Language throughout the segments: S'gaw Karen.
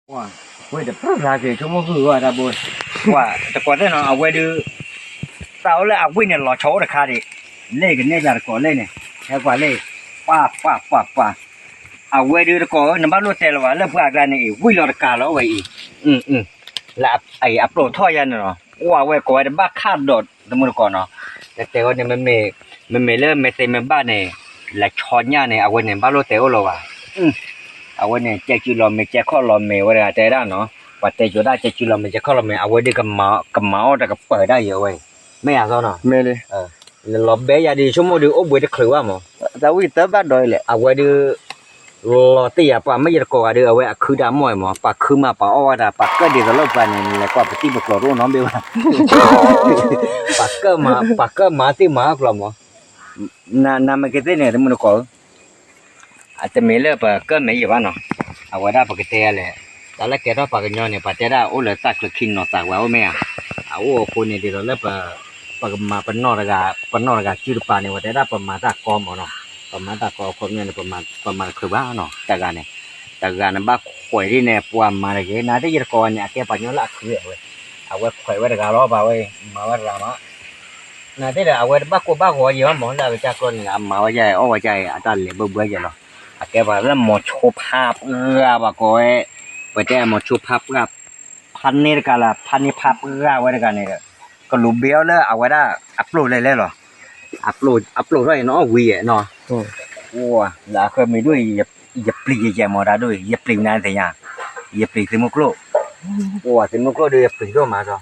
ဝဲတပြၢၢ်လၢက့ၤဆိကမိၣ်ဃုာ်ဝဲတၢ်ဘိ, ဝဲတကိးသ့ၣ်နီၤ အဝဲဒုး, သးအိၣ်လၢအဝံၣ်န့ၣ်လီၤဆီအိၣ်တခါဒံး, လဲၣ်ကနဲၣ်ယၤတကိးလဲၣ်န့ၣ်, ဟဲကွၢ်လဲၣ်, ပှၤပှၤပှၤပှၤ, အဝဲဒုးတကိးဧၢ နဘၣ်လိၣ်တဲလီၤဘၣ် လၢပှၤအကျါန့ၣ်အံၤ ဝံၣ်လီၤတကးလီၤဝဲအံၤ, လၢအပျိာ်ထီၣ်ယၤန့ၣ်လီၤ, အိၣ်အဝဲကိးဝဲတဘၣ်ခၣ်ဒီး တမုၢ်တကိးနီၤ, တတဲဝဲန့ၣ် မ့မ့ၢ်လၢမဲာ်သ့မဲာ်ဘၣ်န့ၣ်, လဲၤဆီညၣ်န့ၣ် အဝဲန့ၣ်ဘၣ်လိၣ်တဲအိၣ်လီၤဘၣ် အဝဲန့ၣ် ကဲကုလီၤမဲာ် ကဲခီၣ်လီၤမဲာ်ဝဲတဂၤတဲဒၣ်နီၤ, ပှၤတဲကၠိဒၣ် ကဲကုလီၤမဲာ် ကဲခီၣ်လီၤမဲာ် အဝဲဒုးကမၤအီၣ်တကပၤဒၣ်ယၤဝဲ, မ့ၢ်ယၤသီနီၤ, လီၤဘဲယၤဒုး ဆိကမိၣ်ဒုး အိၣ်ဘှံးတချုးဘၣ်မး, တၢ်ဝံၣ်တဘၣ်ဒီးလဲၣ် အဝဲဒုး လီၤတံၢ်ယၤ ပှၤမ့ၢ်ယတကိးဂၤဒုး အဝဲအခုတၢ်မီၢ်အံၤမး ပှၤခုမး ပှၤအီၣ်ဝဲဒၣ် ပှၤကၢၣ်ဒ်သိးလၢပှၤန့ၣ် လဲၤကွၢ်ပတံၢ်ပကျိၤတအိၣ်နီတဘ့ၣ်ဘၣ် ပှၤကၢၣ်မၤ ပှၤကၢၣ်မၤတံၢ်မၤအီၣ်ကျိၤမး, နမ့ၢ်ကသ့ၣ်န့ၣ် တမုၢ်တကိးဧၢ, တမ့ၢ်လၢပကၢၣ်မဲာ်ယံာ်ဘၣ်နီၤ, အဝဲဒၣ်ပကတဲလဲၣ်, တၢ်လၢကဲထီၣ်ပှၤကညီန့ၣ် ပှၤတဲဒၣ်အိၣ်လၢတၢ်ချၢခံနီၤသးဝဲအိၣ်မ့ၢ်ဧါ, အအိၣ်အဃိန့ၣ် ဒ်သိးလၢပ ပကမၤပနီၢ်တဂၤ ပနီၢ်တဂၤစုတပၤန့ၣ် ပှၤတဲဒၣ်ပမၤတၢ်ကီမးနီၤ, ပမၤတၢ်ကီအခီပညီန့ၣ် ပမၤတချုးဘၣ်နီၤ တဂၤန့ၣ်, တဂၤန့ၣ်ဘၣ်ခွဲးဒ်န့ၣ် ပှၤမၤတဂ့ၤ နသ့ၣ်ယတကိးဝဲန့ၣ် အကဲပှၤကညီလၢအခုဝဲ, အဝဲခွဲးဝဲတဂၤလီၤ ပှၤဝဲ မၤဝဲတဂၤမး နသ့ၣ်ဒီး အဝဲတဘၣ်ကိၢ်ဘၣ်ဂီၤယံၤဘၣ်မး လၢအကစၢ်ကျိန့ၣ် အမၤဝဲယဲ အီၣ်ဝဲယဲ အတၢ်လဲၤဘၢဘၢယဲလီၤ, အကဲပှၤလၢမိၤဆိဖးပှၢ်ဘၣ်ကိးဝဲ, ပတဲမိၤဆိဖးပှၢ်, ဖးန့ၢ်တကးလၢ ဖးန့ၢ်ဖးပှၢ်ဝဲတဂၤန့ၣ်ဒီး, ကလူးဘ့အီၤလၢအဝဲဒၣ် အပျိာ်လဲၤလဲၣ်လီၤ, အပျိာ်ထီၣ်အံၤနီၤ ဝံၤယဲနီၤ, လၢအဃၢမံၤဒိၣ်အံၤ ယပျံၤယဲမးတၢ်ဒိၣ်အံၤ ယပျံၤနၤသ့ၣ်ညါ, ယပျံၤသုးမုၢ်ကျိၣ်, သုးမုၢ်ကျိၣ်ဒီးယပျံၤဒိၣ်မးဒီး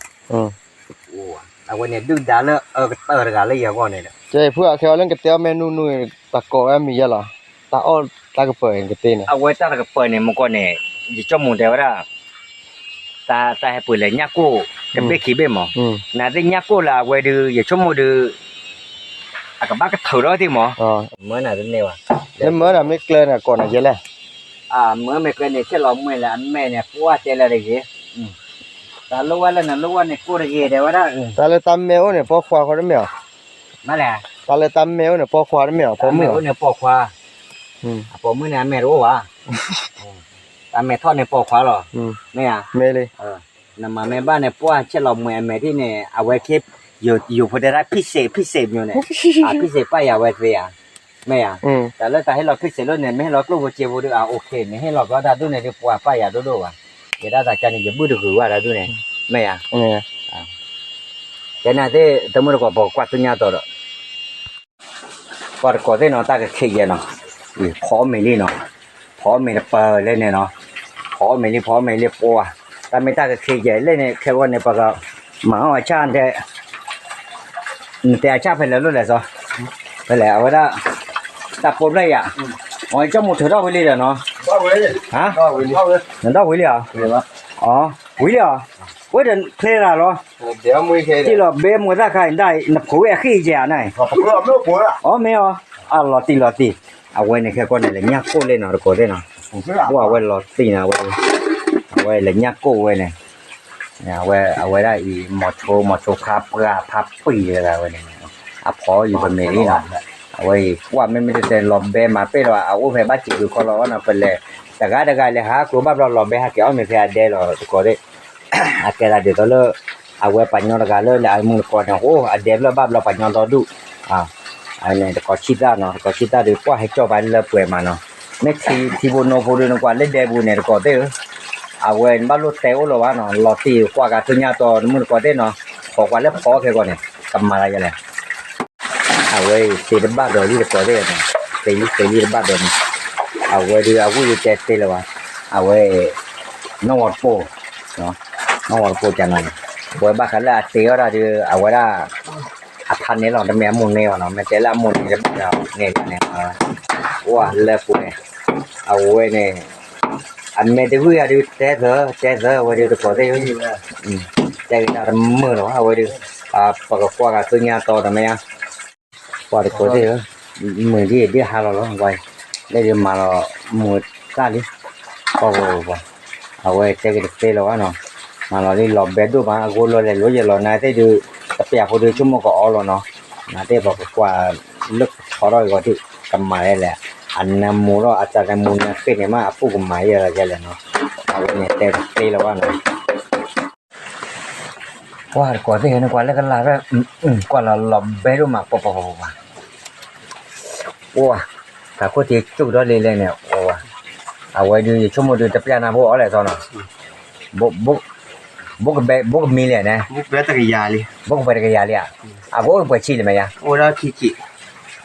အဝဲန့ၣ်ဒုၣ်ဒါလၢအကတၢၢ်တဂၤလၢယဂီၢ်န့ၣ်ဒီး, ကဲဖုအခဲအီၤလၢကတဲအီၣ်မ့ၢ်နူနူ, တကိးဝဲမံၤယဲလီၤ, တၢ်အီၣ်တၢ်ကပၢၤကသ့န့ၣ်, အဝဲတၢ်တကပၢၤန့ၣ် မကီၢ်န့ၣ်, ယဆိကမိၣ်တဲဝဲဒၣ်, တၢ်ဟဲပှ့ၤလဲၤညၣ်ကိၢ်, တဘ့ၣ်ခံဘ့ၣ်မး, နသ့ၣ်ညၣ်ကိၢ်လၢအဝဲဒုး ယဆိကမိၣ်ဒုး, အကဘၣ်ကထုးထီၣ်သ့ၣ်မး, မၢနၤတန့ၢ်ဘၣ်, လၢမၢနၤမ့ၢ်ကျၢၤန့ၣ် ကိးနၤယဲလဲၣ် မၢမ့ၢ်ကျၢၤန့ၣ် ဆဲးလီၤမှဲလၢအမဲာ်န့ၣ် ပှၢ်တဲလၢတဂ့ၤ, တၢ်လိၣ်ဝဲလၢနလိၣ်ဝဲန့ၣ် ကိၢ်တဂ့ၤတဲဝဲဒၣ်, တၢ်လၢတၢ်မဲာ်အိၣ်န့ၣ် ပိာ်ခွါဃီတမ့ၢ်အီၤ, တၢ်လၢတၢ်မဲာ်အိၣ်န့ၣ် ပိာ်ခွါတမ့ၢ်အီၤ, ပိာ်မုၣ်အိၣ်န့ၣ်ပိာ်ခွါ, အပိာ်မုၣ်န့ၣ် အမဲာ်တအိၣ်ဘၣ်, တၢ်မဲာ်ထီၣ်န့ၣ်ပိာ်ခွါလီၤ, မ့ၢ်ဧါ, မ့ၢ်လံ နမၤမ့ၢ်ဘၣ်န့ၣ် ပှၢ်ဆဲးလီၤမှဲအမဲာ်ထံၣ်န့ၣ် အဝဲက့, ယိၤဖိတဲဒၣ် ဖံးစ့း ဖံးစ့းမၠိန့ၣ်, ဖံးစ့းပာ်ယၤဝဲသ့ဧါ, မ့ၢ်ဧါ, တၢ်လၢတၢ်ဟ့ၣ်လီၤဖံးစ့းလိၣ်န့ၣ် မ့ၢ်ဟ့ၣ်လီၤကျိၣ်ဖိစ့ဖိဒီး အအိၣ်ခ့န့ၣ် ဟ့ၣ်လီၤကီတၢ်ဒူၣ်န့ၣ်ဒီး ပှၢ်ပာ်ယၤဒိၣ်ဒိၣ်ဘၣ်, ယဲဒၣ်သးကါန့ၣ် ယဘုၣ်တဂုၤဘၣ်တၢ်ဒူၣ်န့ၣ်, မ့ၢ်ဧါ, ကဲန့ၣ်သ့ၣ် တမုၢ်တကိး ပကကွၢ်သ့ၣ်ညါတီၤဒီး ပှၤတကိးသ့ၣ်နီၤ တၢ်ကခ့ယဲၢ်နီၤ, ဖီအီၣ်မ့ၤလံနီၤ, ဖီအီၣ်မ့ၤတပၢၢ်လဲၣ်န့ၣ်နီၤ, ဖီအီၣ်မ့ၤလံ ဖီအီၣ်မ့ၤလံပှၤ, တၢ်မ့ၢ်တၢ်ကခ့ယဲၢ်လဲၣ်န့ၣ် ခဲဂီၢ်န့ၣ် ပကမၤအီၣ်အဆၣ်, နတဲအဆၣ်ဖဲလဲၣ်လိၣ်လဲၣ်စီ, ဖဲလဲၣ် အဝဲဒၣ်, တၢ်ပိာ်ဖျၢၣ်ယၤ, အကၠီမူၤထုးထီၣ်ဝံၤလံဒီးနီၤ, နဒီၣ်ဝံၤလံဧါ, ဝံၤလံဧါ, ဝဲဒီးချ့လၢလီၤ, တ့ၢ်လီၤဘဲမိၢ်သၣ်ခါအံၤ နဖိဝဲအဃ့ယဲၢ်ဧါန့ၣ်, အီ မ့ၢ်အီၤ, အလီၤတံၢ်လီၤတံၢ်, အဝဲန့ၣ်ခဲကီၢ်န့ၣ် လဲၤညၣ်ကိၢ်လဲၣ်နီၤ တကိးသ့ၣ်နီၤ, အိၣ်အဝဲလီၤတံၢ်နီၤ အဝဲ, အဝဲလဲၤညၣ်ကိၢ်ဝဲန့ၣ်, အဝဲဒၣ်အံၤ မီၤဆိ မီၤဆိဖါပှၢ်ဖါပှံၤတဂၤဝဲန့ၣ်, အဖီယူၤပမ့ၢ်လံနီၤ, အဝဲအံၤ ကွၢ်မ့မ့ၢ်တတဲလီၤဘဲမၤပဲၣ်လီၤ အအိၣ်ဖဲဘၣ်စံးဘျုးခီလီၤနီၤ ပလဲၤ, တဂၤတဂၤလဲၤဟးကျိၤဘၣ်ဘျီလီၤဘဲဟးက့ၤအီၣ်မ့ၤဖဲအဒဲလီၤ တကိးသ့ၣ် အကဲသးဒ်သိးလၢ အဝဲပှၤကညီတဂၤလၢလဲၤအမုၢ်တကိးန့ၣ် အိၣ်အဒဲဖျၢၣ်ဘၣ်ဘျီပှၤကညီဒီဒူၣ်, န့ၣ်တကိးဆံသၣ်နီၤ တကိးဆံသၣ်ဒီး ပှၢ်ဟဲကၠီၣ်ပှၤလၢပှဲၤမးနီၤ, မ့ၢ်ထံဖိနိဖိဒုးနကွၢ်လၢဒဲပူၤန့ၣ် တကိးသ့ၣ်ဧၢ, အဝဲဘၣ်လိၣ်တဲအိၣ်လီၤဘၣ်နီၤ လီၤတံၢ်ကွၢ်ကးသ့ၣ်ညါတီၤ တမုၢ်တကိးသ့ၣ်နီၤ, ဖီကွၢ်လၢဖီခဲကီၢ်န့ၣ် ကမၤလၢယလဲၣ် အဝဲအံၤ သ့တဘၣ်ဒီးလံတကိးသ့ၣ်န့ၣ်, သ့လံသ့လံတဘၣ်ဒီးန့ၣ်, အဝဲဒုးအဝံၣ်ဒုးတဲသ့လၢၤဘၣ်, အဝဲ, နီၢ်ဝီတပိၢ်, နီၢ်ဝီတပိၢ်ကန့ၣ်, အဝဲဘၣ်ဃးလၢအတ့အီၣ်တၢ်ဒီး အဝဲဒၣ်, အဖးန့ၣ်လီၤ တမ့ၢ်အမိၢ်န့ၢ်ဘၣ်နီၤ မ့ၢ်တဲလၢအမိၢ်န့ၢ်တဘၣ်န့ၣ်န့ၣ်, အိၣ်လၢပူၤန့ၣ်, အဝဲန့ၣ် အမဲာ်တဂုၢ်ယၤဒုး တဲသၢ တဲသၢဝဲဒုးတကိးသ့ၣ်ဧၢ, တဲက့ၤတၢ်တမုာ်လီၤ အဝဲဒုး, ပကကွၢ်ကးသ့ၣ်ညါတီၤတမ့ၢ်ဧါ, ပှၤတကိးသ့ၣ်ဧၢ, မုၢ်ဒ်အံၤဒ်ဟါလီၤလီၤ ပှၤ, လၢဒုးမၤလီၤမုၢ်တၢ်လံ, ပှၤပှၤပှၤ, အဝဲတဲက့ၤတသ့လီၤဘၣ်နီၤ, မၤလီၤလံလီၤဘဲဒိၣ်မး အဂိၢ်လီၤလဲၤလိယဲလီၤ နသ့ၣ်ဒုး, တပျၢ်ဖိဒုးဆိကမိၣ်ကအီလီၤနီၤ, နသ့ၣ်ပကကွၢ်လၢကဆီထီၣ်အဂီၢ်ဒုး, ကမၤယဲလဲၣ်, အနၢမူထီၣ် အတၢ်နၢမူနၢဃ့ၢ်န့ၣ်မး အပူၤကမၤယဲလီၤယဲလဲၣ်နီၤ အဝဲန့ၣ်တဲတသ့လၢၤဘၣ်နီၤ, ကွၢ်တကိးသ့ၣ် နကွၢ်လၢကလၤဖဲ, ကွၢ်လီၤလီၤဘဲဒိၣ်မး ပှၤပှၤပှၤပှၤ, အိၣ်ဝဲ, တၢ်ခိၣ်ထံးကၠူၣ်ဒီးလံလဲၣ်န့ၣ် အိၣ်ဝဲ, အဝဲဒုးယဆိကမိၣ်ဒုးတပျၢ်နၤဖိအီၤလဲၣ်သီနီၤ, ဘိကမံလဲၣ်န့ၣ်, ဘိကပှဲၤတကယၤလံဧါ, အကအိၣ်ပှဲၤဆံးလံမ့ၢ်ယါ,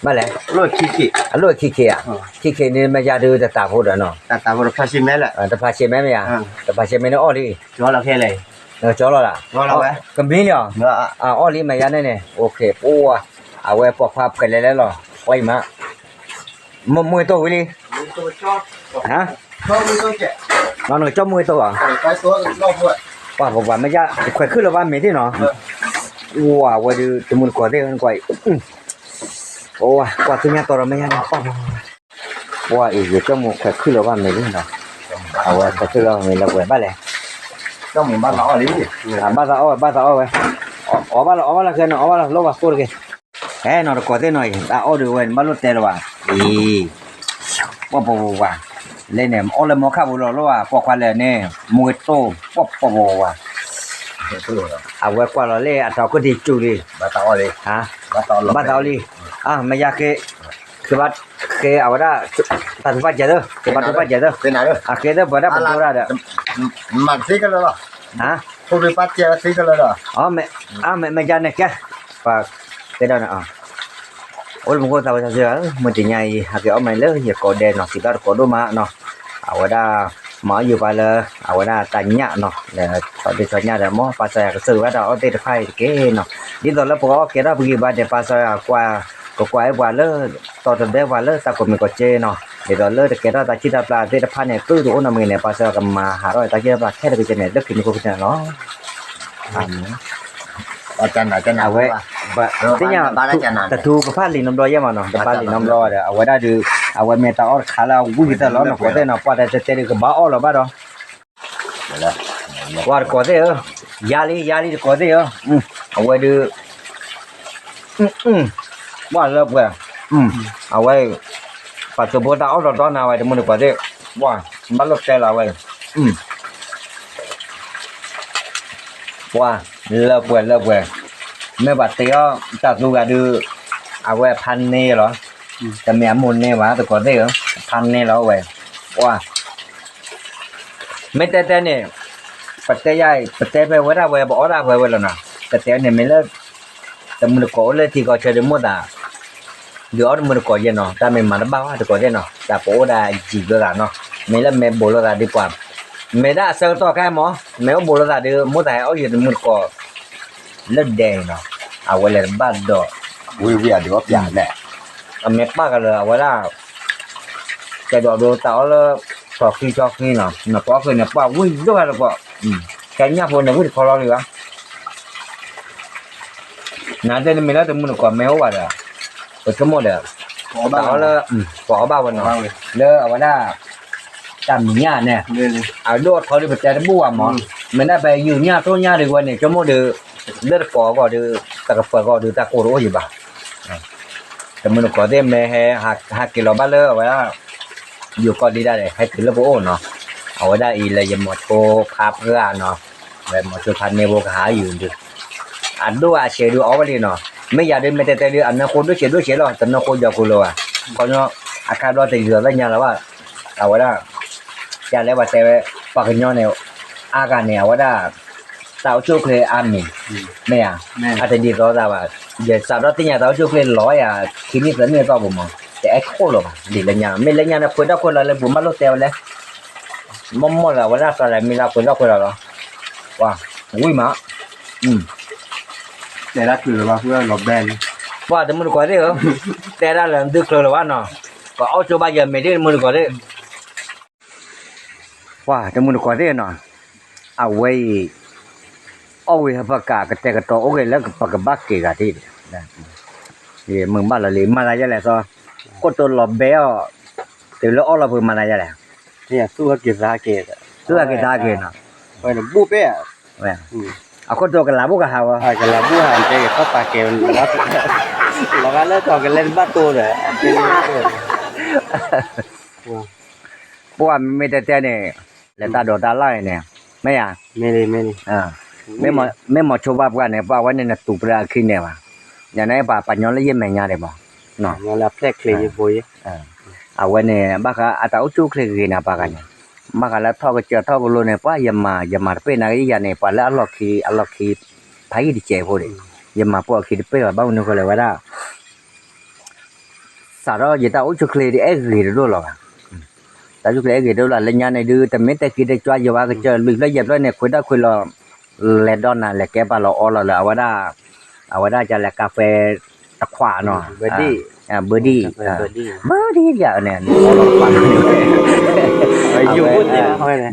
ဘၣ်လဲၣ်, အလိၣ်ခံခ့ဧါ, ခံခ့န့ၣ်မ့ၢ်ယါဒုးတတၢ်ဖိဒီးနီၤ, တဖးဆံးမ့ၢ်လဲၣ်, တဖးဆံးမ့ၢ်န့ၣ်အီၣ်လံ, ကၠီလီၤ, ကမံလံအီၤ, ကမံလံအီၤ, အီၣ်လံမ့ၢ်ယါန့ၣ်န့ၣ်, ပအိၣ်, အဝဲပိာ်ခွါပှဲၤလဲၤလဲၤလီၤ, ပှၤအံၤမး မ့ၢ်တိၢ်ဝံၤလံ, နကကၠီမ့ၢ်တိၢ်ဧါ, ပှၤပှၤမ့ၢ်ယါ ခွဲးခုၣ်လၢၤဘၣ်မ့ၢ်သ့ၣ်နီၤ, အိၣ်ဝဲဒုး တမုၢ်တကိးသ့ၣ် ကွၢ်အံၤ, အိၣ်ဝဲ ကွၢ်သ့ၣ်ညါတီဒီးမ့ၢ်ယါန့ၣ်, ပှၤအံၤ ယကၠီမ့ၢ်ခွဲးခုၣ်လၢၤဘၣ်မ့ၢ်သ့ၣ်နီၤ, အဝဲခွဲးခုၣ်လၢၤဘၣ်မ့ၢ်လၢပှဲၤဘၣ်လဲၣ်, ဘၣ်သးအီၣ်ဝဲ ဘၣ်သးအီၣ်ဝဲ, အီၣ်ဘၣ်လီၤ အီၣ်ဘၣ်လီၤခဲနီၤ အီၣ်ဘၣ်လီၤ လိၣ်ဘၣ်ကိၢ်တက့ၢ်, ဟဲနီၤတကိးသ့ၣ်နီၤအံၤ တၢ်အီၣ်ဒုးဝဲန့ၣ် ဘၣ်လိၣ်တဲလၢၤဘၣ်, အံၤ ပှၤပှၤပှၤပှၤ, လဲၣ်န့ၣ် အီၣ်လၢမီခၣ်ပူၤလီၤ လိၣ်ဘၣ် ပိာ်ခွါလဲၣ်န့ၣ် မူကတိၢ် ပှၤပှၤပှၤပှၤပှၤ, အဝဲကွၢ်လီၤလၢအတၢ်ခိၣ်ထံးကၠူၣ်လံ, ဘၣ်သးအီၣ်လံ, မ့ၢ်ယါဃ့, ဃ့ဘၣ်, ဃ့အဝဲဒၣ်, တၢ်သူပၢ်စဲးသၢ, ကဘၣ်သူပၢ်စဲးသၢ, အဃ့သၢပှၤဒၣ်ပဒိဒၣ်ဒီး, မၤသ့ကလၢာ်လီၤ, မ့ၢ်ယါန့ၣ်ကဲ, ပှၤ, ကဲဒၣ်န့ၣ် အိၣ်လၢမူခိၣ်သးဝဲသးစ့ၢ်ဧၢ, မုၢ်တနံၤညါအံၤ ဟဲက့ၤအီၣ်မးလၢယကိးဒဲးနီၤ စံးဘျုးတကိးဒိၣ်မးနီၤ, အဝဲဒၣ်, မၤအီၣ်ယုာ်ပှၤလၢ, အဝဲဒၣ်တၢ်ညၣ်နီၤ, လၢ, ဆီဒုဆီညၣ်ဒီး မ်ပၢ်စီၤယၤကစၢၢ်ဝဲဒၣ်အီၣ်သ့ၣ်တဖၣ်အံၤတက့ၢ်နီၤ, ဒ်သိးလၢပကအီၣ်ကဲထီၣ်ပဂံၢ်ဘါန့ၣ် ပၢ်စီၤယၤကွၢ်, ကကွၢ်အီၤပှၤလၢ, တီတဒဲပှၤလၢတၢ်ကိးမံၤကိးက့နီၤ, ဒ်သိးလၢတကဲထီၣ်တၢ်ဆံၣ်တၢ်ပျၢ်သ့ၣ်တဖၣ်န့ၣ် သုတအိၣ်နီတမံၤန့ၣ် ပၢ်စီၤယၤကမၤဟးထီၣ်တၢ်ဆံၣ်တၢ်ပျၢ်ခဲလၢာ်ခဲဆ့န့ၣ် လၢခံမံၤခိၣ်ခံန့ၣ်လီၤ. အဝဲ, သ့ၣ်ညါ, တထူကဖၣ်လံာ်နီတဘျီယဲၢ်မးနီၤ တဘၣ်လံာ်နီတဘျီဒီး အဝဲဒၣ်ဒုး, အဝဲမ့ၢ်တၢ်အီၣ်တခါလၢအဝံၤကတၢၢ်လီၤ နကိးသ့ၣ်နီၤ ပှၤတတဲတဲဒုးကဘၣ်အီၣ်လီၤဘၣ်ဒီး, ပှၤတကိးသ့ၣ်ဧၢ, ယါလံ ယါလံတကိးသ့ၣ်ဧၢ, အဝဲဒုး ပှၤလၢပှဲၤ, အဝဲ, ပှၤသုးဖိတၢ်အီၣ်တီတီနၤဝဲ တမုၢ်တကိးသ့ၣ်, ပှၤ, ဘၣ်လိာ်တဲလီၤအဝဲ, ပှၤ, လၢပှဲၤလၢပှဲၤ, မ့ၢ်ပှၤတဲအီၣ်တၢ်သူဂၤဒုး, အဝဲဖးန့ၢ်လီၤ, တမ့ၢ်အမိၢ်န့ၢ်ဘၣ် တကိးသ့ၣ်ဧၢ, ဖးန့ၢ်လီၤဝဲ, ပှၤ မ့ၢ်တဲတဲန့ၣ်, ပတဲယၤအံၤ ပတဲဖဲဝဲဒၣ်ဝဲ ပအီၣ်ဒၣ်ဖဲဝဲလီၤနီၤ, ပတဲန့ၣ်မ့ၢ်လၢ, တမုၢ်တကိးအိၣ်လၢထံကီၢ်ဆၢဒုးမိၢ်သး, ဒုးအီၣ်တမုၢ်တကိးယဲၢ်နီၤ တၢ်မ့ၢ်မၤတဘၣ်ဘၣ်တကိးသ့ၣ်နီၤ တၢ်ပအိၣ်ဒၣ်ယံာ်လိာ်သးနီၤ, မ့ၢ်လၢမဲာ်ဘိးလိာ်သးဒုးပှၤ, မ့ၢ်ဒၣ်အဆၢကတီၢ်ခဲအံၤမး မ့ၢ်အိၣ်ဘိးလိာ်သးဒုး မိၢ်သးဟဲအီၣ်ယံာ်တမုၢ်တကိး လၢဒဲးနီၤ, အဝဲလဲၤတဘၣ်ဒီး, ဝံၤဝံၤအဒုးအီၣ်ပျးလဲၣ်, အမ့ၢ်ပၢ်ကလၢၤအဝဲဒၣ် ကဲဒိးဒိတၢ်အီၣ်လၢ, ထီၣ်ဃံထီၣ်ဃံနီၤ နပှၤအီၣ်ဃံန့ၣ် ပှၤဝံၣ်ဒိၣ်ဂၤတကိး, ကဲညၣ်ဖိန့ၣ်ဝံၣ်တခီလီၤလံဘၣ်, နတဲနမ့ၢ်လၢတမုၢ်တကိးမ့ၢ်အိၣ်ဘၣ်ဒီး, ပဆိကမိၣ်ဒီး, တၢ်အီၣ်လၢ, ပှၤအီၣ်ဘၣ်ဝဲနီၤ, လၢအဝဲဒၣ်, တၢ်မဲာ်ညါန့ၣ်, အဒိၣ်အထီဒုးပတဲတဘူၣ်ဘၣ်မး, မ့ၢ်ဒၣ်ဖဲယုၢ်ညၣ်ထိၣ်ညၣ်ဒုးဝဲန့ၣ် ဆိကမိၣ်ဒီး, လၢတကိးအဂီၢ်ဒီး, တကပၤဂီၢ်ဒီးတၢ်ကိၢ်တအိၣ်ယံၤဘၣ် တမုၢ်တကိးသ့ၣ်မ့ၢ်ဟဲ, ဟးက့ၤလီၤဘၣ်လၢအဝဲဒၣ်, ယိၤကီၢ်ဒံးဒၣ်လဲၣ် ဟဲက့ၤလၢပအိၣ်နီၤ, အဝဲဒၣ်အံၤလၢယမိၤဆိဖးပှၢ်နီၤ, ဝဲမိၤဆိဖးန့ၢ်ဖိကဟးယုၢ်ဒုး, အဒိၣ်အဆံးဒုးအီၣ်ဝဲလံနီၤ, မ့ၢ်ယၤဒုးမ့ၢ်တဲတဲဒုး အနၢဃိဒိၣ်ဆံးဒိၣ်ဆံးလီၤ တနၢဃိယီၤကိၤလၤဘၣ်, ခီညီ, အခါဘျီတယုၢ်သ့ၣ်ညါလၢၤဘၣ်, အဝဲဒၣ်, ယၤလဲၣ်ပှၤတဲဝဲ, ပှၤကညီန့ၣ်, အါဂၤန့ၣ် အဝဲဒၣ် တၢ်အိၣ်ဆူၣ်အိၣ်ချ့အါမံၤ, မ့ၢ်ဧါ, အတဒ်သိးသးဘၣ်, ယစးထီၣ်သ့ၣ်ညါတၢ်အိၣ်ဆူၣ်အိၣ်ချ့လီၤယၤ, ခံနံၣ်သၢနံၣ်အသီပူၤမး, တအဲၣ်ခိၣ်လၢၤဘၣ်, ဒ်လၢညါ, မ့ၢ်လၢညါန့ၣ် ခွဲးထီၣ်ခွဲးလီၤလၢပူၤမးလိာ်တဲဝဲလဲၣ်, မ့ၢ်မ့ၢ်လၢအဝဲဒၣ်သးလဲၣ်မ့ၢ်လၢခွဲးထီၣ်ခွဲးလီၤလီၤ, ပှၤ, ဝံၣ်မး, တဲဒၣ်ချုးလၢၤဘၣ်ဃုလီၤဘဲလံ, ပှၤတမုၢ်တကိးသ့ၣ်ဧၢ, တဲဒၣ်လၢသုချုးလၢၤဘၣ်နီၤ, ပှၤအီၣ်ကၠိဘၣ်ယဲၢ်မ့ၢ်ဒ်တမုၢ်တကိးသ့ၣ် ပှၤတမုၢ်တကိးသ့ၣ်နီၤ, အဝဲအံၤ, အီၣ်ဝံၤဟဲပကးကတဲာ်ကတီၤအိၣ်ဂ့ၤလၢပကဘၣ်က့ၤဂၤဒ်, မုၢ်ဘၣ်လီၤလံ မၤသးယဲလဲၣ်သီ, ခိၣ်တိလီၤဘဲအီၤ, တုၤလၢအီၣ်လီၤပှၤမၤသးယဲလဲၣ်, သူၣ်ဟဲက့ၤသးက့ၤ, သူၣ်ဟဲက့ၤသးက့ၤနီၤ, ဘူးပဲ, အခိၣ်တိကလးဘူးကဟးဝဲ, ကလးဘူးဟးတဲက့ၤထီၣ်ပာ်ကဲ, လီၤဂာ်လၢထီၣ်ကလဲၤတဘၣ်တိဒီး ပှၤမ့ၢ်တဲတဲန့ၣ်, လဲၤတၢ်ဒိးတၢ်လၢ်အံၤန့ၣ်, မ့ၢ်ဧါ, မ့ၢ်မိၤဆိဘၣ်ပှၢ်န့ၣ် ပှၢ်ဝဲန့ၣ်နတူၢ်ပရၢအခံန့ၣ်ဘၣ်, ယန့ၣ်ပှၤပှၤညီလၢယမဲာ်ညါဒံးမး, အဝဲန့ၣ် ဘၣ်ဃးအတၢ်အိၣ်ဆူၣ်အိၣ်ချ့ဂ့ၤန့ၣ် ပှၤဂၤန့ၣ်, ဘၣ်ဃးလၢထီၣ်ကစၢၢ်ထီၣ်ကလိန့ၣ် ပှၤယမၤ ယမၤတပ့ၢ်နာ်က့ယၤန့ၣ် ပှၤလၢအလီၢ်ခံ အလီၢ်ခံ ဖးယံာ်တစဲးဖိဒံး, ယမၤပိာ်အခံတပ့ၢ်ဘၣ် ဘၣ်မနုၤဃိလဲၣ်ဝဲဒၣ် စးထီၣ်ယတၢ်အိၣ်ဆူၣ်ချ့ဒ်အဲၣ်ဂ့ၤတဒိၣ်လီၤဘၣ်, တၢ်အိၣ်ဆူၣ်ချ့အဲၣ်ဂ့ၤတဒိၣ်လီၤ လၢညါန့ၣ်ဒုး တမ့ၢ်တဲက့ၤတကွၢ်ယဘၣ်ကစၢၢ် လွံၢ်ဖျၢၣ်ယဲၢ်ဖျၢၣ်န့ၣ် ခွဲးတၢ်ခွဲးလီၤ လဲၤဒီနၤ လဲၤကဲပှၤလီၤအီလီၤလၢ အဝဲဒၣ် အဝဲဒၣ်ကလဲၤကါဖဲတခွးနီၤ, ဘၢဒံၣ်, ဘၢဒံၣ်ယၤန့ၣ် အီလီၤတခွးန့ၣ်ဝဲ,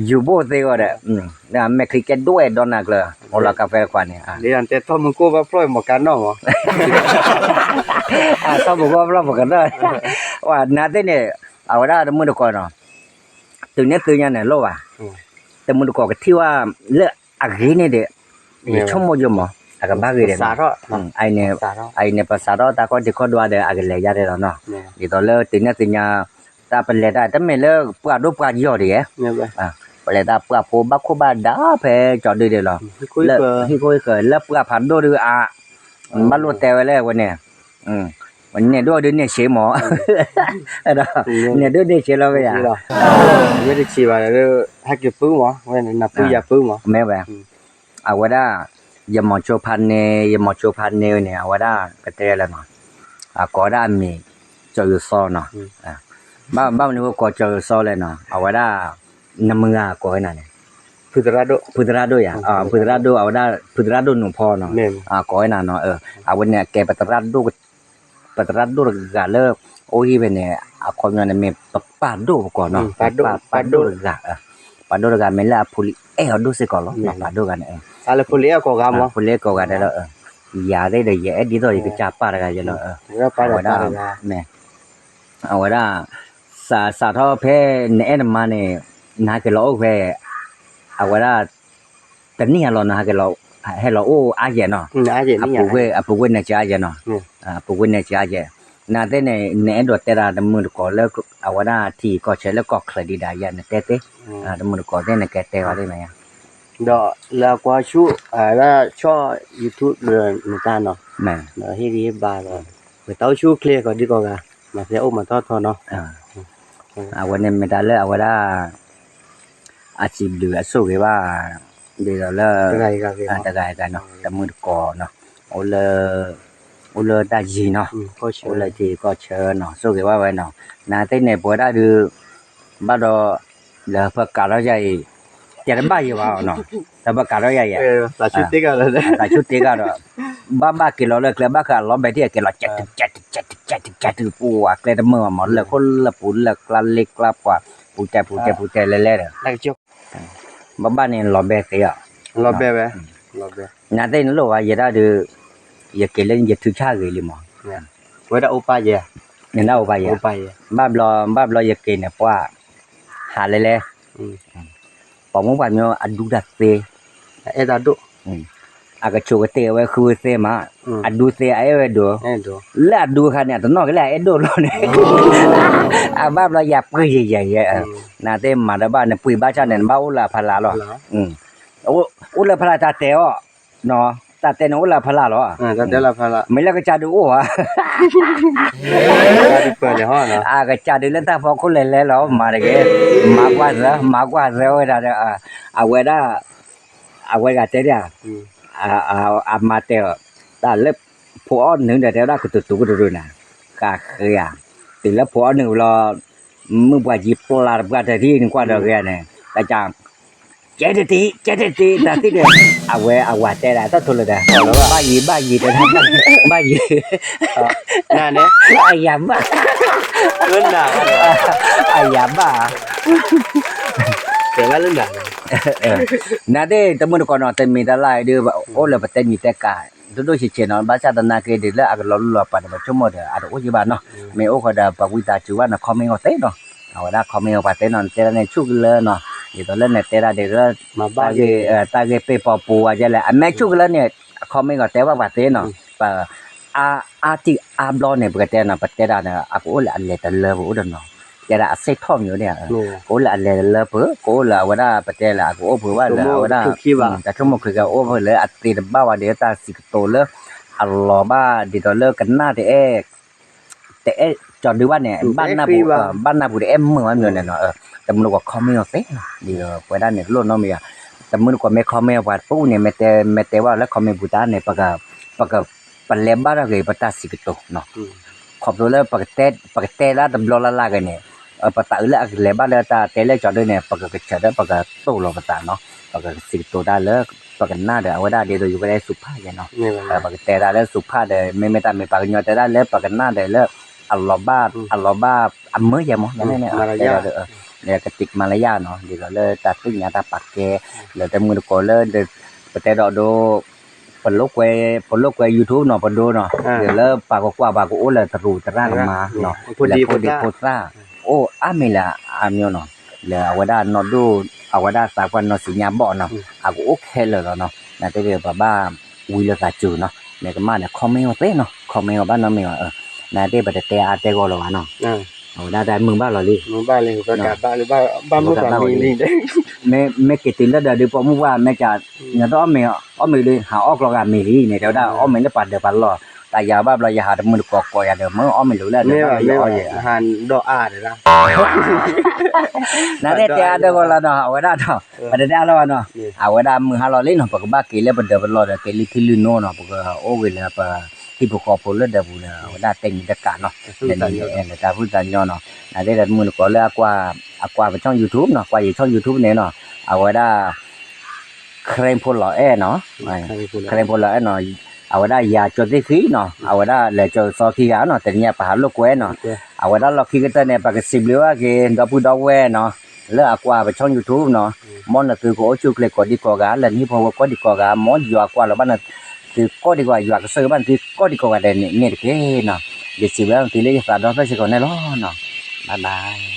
ယူၤဘိၣ်သ့ဂီၢ်ဒီး မဲာ်ချံကဲဒိၣ်ဝဲဒီနၤကျၢၤ အီလီၤကါဖဲတခွးန့ၣ် တဲထီၣ်မူကိၣ်ဘၣ်ဖျီၣ်မီၤကါနီၣ်မး, ထီၣ်မူကိၣ်ဘၣ်ဖျီၣ်မီၤကါနီၣ်, နသ့ၣ်န့ၣ် အဝဲဒၣ်တမုၢ်တကိးနီၤ, တုၤန့ၣ်သုညါန့ၣ်လိၣ်ဘၣ်, တမုၢ်တကိးကထံၣ်ဝဲလၢအဂ့ၤန့ၣ်ဒီး, ယဆိကမိၣ်ယိမး အကဘၣ်ဂ့ၤဒီး, အအံၤန့ၣ် ပစးထီၣ်တၢ်ခီၣ်ထံးခီၣ်ဒွးဒီး အကလဲၤယါဒဲးလီၤနီၤ, ဒ်သိးလၢတုၤန့ၣ်သုညါ တၢ်ပလဲၤတၢ်တမ့ၢ်လၢပှၤဒိၣ်ပှၤယီၤဒံးဧါ ပလဲၤတၢ်ပှၤဖိဘၣ်ခိၣ်ဘၣ်ဒါဖဲကၠီဒုဒဲးလီၤ, ဟံၣ်ခိၣ်ဟံၣ်ဃၢၤလၢပှၤဖးဒိၣ်ဒုအါ, ဘၣ်လိၣ်တဲဝဲလၢဝဲန့ၣ်, န့ၢ်ဒိၣ်ဒုန့ၢ်ဆံးမး, န့ၢ်ဒိၣ်န့ၢ်ဆံးလီၤဝဲယၤ, မ့ၢ်တဆံးဘၣ်ဒီး ဟဲက့ၤပုၢ်မး ဝဲန့ၣ် နပုၢ်ယၤပုၢ်မး, မ့ၢ်ဝဲ အဝဲဒၣ် ယမီၤဆိဖးန့ၣ် ယမီၤဆိဖးန့ၣ်ဝဲန့ၣ် အဝဲဒၣ်ကတဲလၢနီၤ, အကိးဝဲဒၣ်အမံၤ ကၠီၤယိၤစီနီၤ, ဘၣ်မနုၤဃိကိးကၠီၤယိၤစီလဲၣ်နီၤ အဝဲဒၣ် နမုၢ်ဂၤကိးဝဲနၤန့ၣ်, ဖုသရၣ်ဒိၣ်ယၤ, ဖုသရၣ်ဒိၣ် အဝဲဒၣ် ဖုသရၣ်ဒိၣ်နူၤဖီနီၤ, ကိးဝဲနၤနီၤ, အဝဲန့ၣ်အကဲ ပသရၣ်ဒိၣ်တဂၤလၢ အိၣ်ဟံၣ်ဖဲန့ၣ် အခီပညီန့ၣ်မ့ၢ်ပပၢ်ဒိၣ်ပကိးနီၤ, ပပၢ်ဒိၣ်တဂၤ, ပၢ်ဒိၣ်တဂၤမ့ၢ်လၢအဖိလံၤအဲၣ်အီၤဒိၣ်စ့ၢ်ကီးလီၤ, ပၢ်ဒိၣ်ဂၤန့ၣ်, ဖိလံၤအဲၣ်ကိးဂၤမး, ဖိလံၤအဲၣ်ကိးဂၤဒဲးလီၤ, ယၤသ့ၣ်ဒီး ယအဲၣ်ဒ်သိးယကစၢ်ပၢ်တဂၤယဲလီၤ, အဝဲဒၣ် အဝဲဒၣ် စးထီၣ်ဖဲနအဲၣ်နမါန့ၣ် နဟဲက့ၤလီၤအိၣ်ဖဲ အဝဲဒၣ် တနံၣ်အလီၤနဟဲက့ၤလီၤ ဟဲလီၤအိၣ်အါယဲၢ်နီၤ, အပူၤကွံာ် အပူၤကွံာ်န့ၣ်စ့အါယဲၢ်နီၤ, အပူၤကွံာ်န့ၣ်စ့အါယဲၢ်, နသ့ၣ်န့ၣ် နအဲၣ်ဒိးတဲဒၣ်တမုၢ်တကိးလၢ အဝဲဒၣ်ထံကီၢ်ဆၢလၢကီၢ်ချၢဒံးဒၣ်ယဲၢ် နတဲသ့, တမုၢ်တကိးသ့ၣ်နကတဲဝဲသ့ၣ်မ့ၢ်ဧါ, ဒီးလၢအကွၢ်ဆူၣ် အဝဲဒၣ်ဆီၣ် YouTube ဒီးနတၢ်နီၤ, ဒီးဟ့ၣ်ဂံၢ်ဟ့ၣ်ဘါဒီး ပတၢ်အိၣ်ဆူၣ်အိၣ်ချ့ကိးဒံကိးဂၤ မၤသ့အိၣ်မၤထီၣ်ထီနီၤ, အဝဲန့ၣ်မ့ၢ်တၢ်လၢအဝဲဒၣ် အစံးဘျုးအဆိၣ်ဂ့ၤဘၣ် ဒ်သိးလၢ တဂၤဂၤနီၤ တမုၢ်တကိးနီၤ အိၣ်လၢ အိၣ်လၢတၢ်ယံၤနီၤ အိၣ်လၢထံကီၢ်ဆၢနီၤ ဆိၣ်ဂ့ၤဘၣ်ဝဲနီၤ နသ့ၣ်န့ၣ် ပဝဲဒၣ်ဒုး ဘၣ်ဒီး လၢပကးထီၣ်ယၤအံၤ တဲတဘၣ်ယံၤဘၣ်နီၤ လၢပကးထီၣ်ယၤအံၤ သးဆူၣ်တ့ၢ်ကဒီး ဘၣ်ဘၣ်က့ၤလီၤလၢကျဲ ဘၣ်ဃးလီၤဘဲာ်ထံၣ်အက့ၤလီၤ ကဲတုကဲတုကဲတုကဲတု ပူၤအကျဲတမုာ်ဘၣ်မး လၢခိၣ်လၢပူၤလၢကျါလ့ကျါပှၤ ပူၤတဲပူၤတဲပူၤတဲလဲၤလဲၤဒီး ဘၣ်ဘၣ်န့ၣ်လီၤဘဲသ့အီၤ လီၤဘဲဝဲ နသ့ၣ်န့ၣ်လိၣ်ဝဲ ယဲဒၣ်ဒုး ယက့ၤလၢယထုဆၣ်ဂ့ၤလံမး ဝဲဒၣ်အိၣ်ပၢ်ယဲ နဒၣ်အိၣ်ပၢ်ယဲ ဘၣ်ဘျီ ဘၣ်ဘျီယက့ၤန့ၣ် ပှၤ ဟးလဲၤလဲၤ ပှၤမိၢ်ပှၢ်မ့ၢ်အဒူတၢ်သ့ အဲၣ်တၢ်ဒိၣ် အကဆိးကတ့ၢ်ဝဲဃုသ့မး အဒူသ့အအဲၣ်ဝဲဒိၣ် လၢအဒူအခါန့ၣ် အတနီၣ်ကလဲၣ်အအဲၣ်ဒိၣ်လီၤန့ၣ် အဘၣ်ဘျီယၤပှ့ၤယဲယဲယဲ နသ့ၣ်မၤတဘၣ်န့ၣ် ပှ့ၤဘၣ်ဆၣ်န့ၣ် နဘၣ်အိၣ်လၢအဖီလာ်လီၤ အိၣ်လၢဖီလာ်တၢ်တဲအီၤ တၢ်တဲန့ၣ်အိၣ်လၢဖီလာ်လီၤ မ့ၢ်လၢကစၢ်ဒုးအိၣ်ဧါ အကစၢ်ဒုးလၢတၢ်ဖီခိၣ်လဲၤလဲၤလီၤ မၤတဂ့ၤ မၤကွၢ်သၢ မၤကွၢ်သၢဝဲဒၣ်ဒီး အဝဲဒၣ် အဝဲဂၤတဲဒၣ် အမၤတဲအီၤ တၢ်လၢဖိအီၣ်နုာ်ဒီးတဲဝဲဒၣ်ကတူၤတူၤကတူၤတူၤနၤ ဃးဃ့ဧါ တုၤလၢဖိအီၣ်နုာ်လီၤ မုၢ်ပှၢ်ကံပျၢ်တပှၢ်တထံၣ်နကွၢ်ဒီးဂ့ၤန့ၣ် တၢ်က ကဲတတံ ကဲတတံ တၢ်သ့ၣ်ဒီး အဝဲအဝၤတဲဒၣ်တၢ်ထိလၢၤဒီး ဘၣ်ယံၤဘၣ်ယံၤတဲဒၣ် ဘၣ်ယံၤ အယၤဘၣ် အယၤဘၣ် နသ့ၣ်တမုၢ်တကိးနီၤ တမ့ၢ်တၢ်လၢ်အံၤဒုး အိၣ်လၢပတဲနံၤတဲကး ဒိၣ်ဒိၣ်ဆံးဆံးနီၤ ဘၣ်ဆၣ်သနာ်က့ဒုးလၢအကလီၤလူလီၤပာ်န့ၣ် ပဆိကမိၣ်ဒီး အတအိၣ်ယံၤဘၣ်နီၤ မ့ၢ်အိၣ်ဃီဒီး ပဝံသးစူၤဘၣ်နီၤ comment အီၤသ့နီၤ အဝဲဒၣ် comment အီၤပှၤသ့နီၤ နတဲဒၣ်န့ၣ်ဆူၣ်ကလၢနီၤ ဒ်သိးလၢနတဲဒၣ်ဒ်သိး တၢ်ဂ့ၢ်ပ့ၤပီၤပူၤဝဲဒ်လဲၣ် အမ့ၢ်ဆူၣ်ကလၢန့ၣ် comment အီၤတဲဘၣ်ပှၤသ့နီၤ ပ အါတံၢ်အါဘျီန့ၣ် ပကတဲနီၤ ပတဲဒၣ်န့ၣ် အကအိၣ်လၢအလဲၤတလၢပအိၣ်ဒီးနီၤ ကဲဒၣ်အစ့ၣ်ထီၣ်မံၤဒ် ကအိၣ်လၢအလဲၤလၢပှဲၤ ကအိၣ်လၢအဝဲဒၣ်ပတဲလၢအကအိၣ်ပှဲၤဘၣ်လၢအဝဲဒၣ် တၢ်ဆိကမိၣ်ချ့ကအိၣ်ဖဲလၢအသ့တဘၣ်ဝဲဒ်တၢ်စံးကတိၤလၢ အလီၤဘၣ်ဒ်သိးလၢကနၣ်တအဲၣ် တအဲၣ်ကၠီဒုဘၣ်န့ၣ် ဘၣ်နၢ်ပူၤတအဲၣ်မုာ်ဘၣ်မံၤန့ၣ်နီၤ တမုၢ်တကိး comment အီၤသ့နီၤ ဒ်သိးပဝဲဒၣ်န့ၣ် တလိၣ်နီတမံၤယၤ တမုၢ်တကိးမ့ၢ် comment ပှၤတပူၤန့ၣ် မ့ၢ်တဲဘၣ်လၢ comment ပူၤတၢ်န့ၣ် ပက ပလဲၤဘၣ်ထီၣ်က့ၤပတၢ်စံးကတိၤနီၤ ခီဖျိလၢ ပကတဲတၢ်တဘျီလၢ်လၢ်က့ၤန့ၣ် ပသးအုးလၢအကလဲၤဘၣ်လၢတၢ်တဲလၢကၠီဒုန့ၣ် ပကကဆၢဒီး ပကတိၢ်လီၤပသးနီၤ ပကစံးကတိၤတၢ်လၢ ပကနၣ်ဒီးအဝဲဒၣ်ဒ်သိးယိၤကဲဒၣ်စူၤဖၣ်ယဲနီၤ ပကတဲတၢ်လၢစူၤဖၣ်ဒီး မ့မ့ၢ်တၢ်မ့ၢ်ပှၤကညီတဲဒၣ်လၢပကနၣ်ဒီးလၢ အလီၤဘၣ် အလီၤဘၣ်အမၢယဲမး ကတိမၤလယါနီၤ ဒ်သိးလၢတၢ်သ့ၣ်ညါတၢ်ပာ်ကဲ လၢတမုၢ်တကိးလၢ ပတဲဒီးဒိ ပလိာ်ကွဲ ပလိာ်ကွဲ YouTube နီၤ ပဒိနီၤ ဒ်သိးလၢပှၤကကွၢ်ပှၤကအိၣ်လၢတရူးတရၣ်ကမါ လၢဖိဒံဖိသၣ် အိၣ်အါမံၤလၢအါမံၤနီၤ လၢအဝဲဒၣ်နီၢ်ဒိၣ် အဝဲဒၣ်သးပှၢ်နီၢ်စံညါဘီၣ်နီၤ အကအိၣ်ခဲလၢာ်လီၤနီၤ နတဲပဘၣ်ဝံလၢသးစူၤနီၤ မ့ၢ်ကမၣ်ဒီး comment အီၤသ့နီၤ comment အီၤဘၣ်နီတမံၤဘၣ် နတဲပတတဲအါတဲဂီၢ်လီၤဘၣ်နီၤ အဝဲဒၣ်တၢ်မုာ်ဘၣ်လီၤလံ မ့ၢ် မ့ၢ်က့ၤတုၤလၢဒီးဒုးပိာ်မုၣ်ပှၢ် မ့ၢ်က ညီတအီၣ်မ့ၤ အီၣ်မ့ၤလံ ဟးအီၣ်ကျီဂာ်မ့ၤလံန့ၣ် တဲဝဲဒၣ်အီၣ်မ့ၤလၢပှၤဒၢးပှၤလီၢ် တၢ်ယၤဘၣ်ဘျီယဟးတမုၢ်တကိးကိးယၤဒီး မ့ၢ်အီၣ်မ့ၤလိာ်လၢအဒၢးဘၣ်လီၤအီၣ်ယဲ နတဲတဲအါတဲဂီၢ်လီၤနီၤ အဝဲဒၣ်ဒီး ပတတဲအါလီၤဘၣ်နီၤ အဝဲဒၣ်မုၢ်ဟါလီၤလံနီၤ ပကဘၣ်က့ၤလၢပဒၢးပလီၢ်ဒီး က့ၤလုၢ်ထံလုၢ်နိနီၤ ပကအိၣ်ဂ့ၤလၢပဟံၣ်ဖိဃီဖိလၢဒၢးပူၤဒီး အဝဲဒၣ်တဲနံၤတကးနီၤ လၢနံၤလၢတၢ်ဖုၣ်တၢ်ညီနီၤ နတဲဒီးတမုၢ်တကိးလၢအကွၢ် အကွၢ်ပ channel YouTube နီၤ ကွၢ်ယ channel YouTube န့ၣ်နီၤ အဝဲဒၣ် ခရံာ်ဖိလီၤအဲၣ်နီၤ ခရံာ်ဖိလီၤအဲၣ်နီၤ အဝဲဒၣ်ယၤကၠီသ့ၣ်ဃံနီၤ အဝဲဒၣ်လဲၤကၠီသီခံဂၤနီၤ တနံၤညါပဟးလိာ်ကွဲနီၤ အဝဲဒၣ်လီၢ်ခံကတၢၢ်န့ၣ် ပကစံးဘျုးဘၣ်က့ၤ ဒီပုၢ်ဒီဝဲၢ်နီၤ လၢအကွၢ်ပ channel YouTube နီၤ မ်နသုကအိၣ်ဆူၣ်ချ့ကိးဒံကိးဂၤ လၢနဟံၣ်ဖိဃီဖိကိးဒံကိးဂၤ မ်ယွၤကွၢ်လီၤဘၣ်နသုကိးဒံကိးဂၤ ယွၤကဆိၣ်ဂ့ၤဘၣ်နသုကိးဒံကိးဂၤဒဲးန့ၣ်တက့ၢ်နီၤ ယစံးဘျုးဘၣ်နသုလၢယသးဒီဖျၢၣ်စ့ၢ်ကီးန့ၣ်လီၤနီၤ bye bye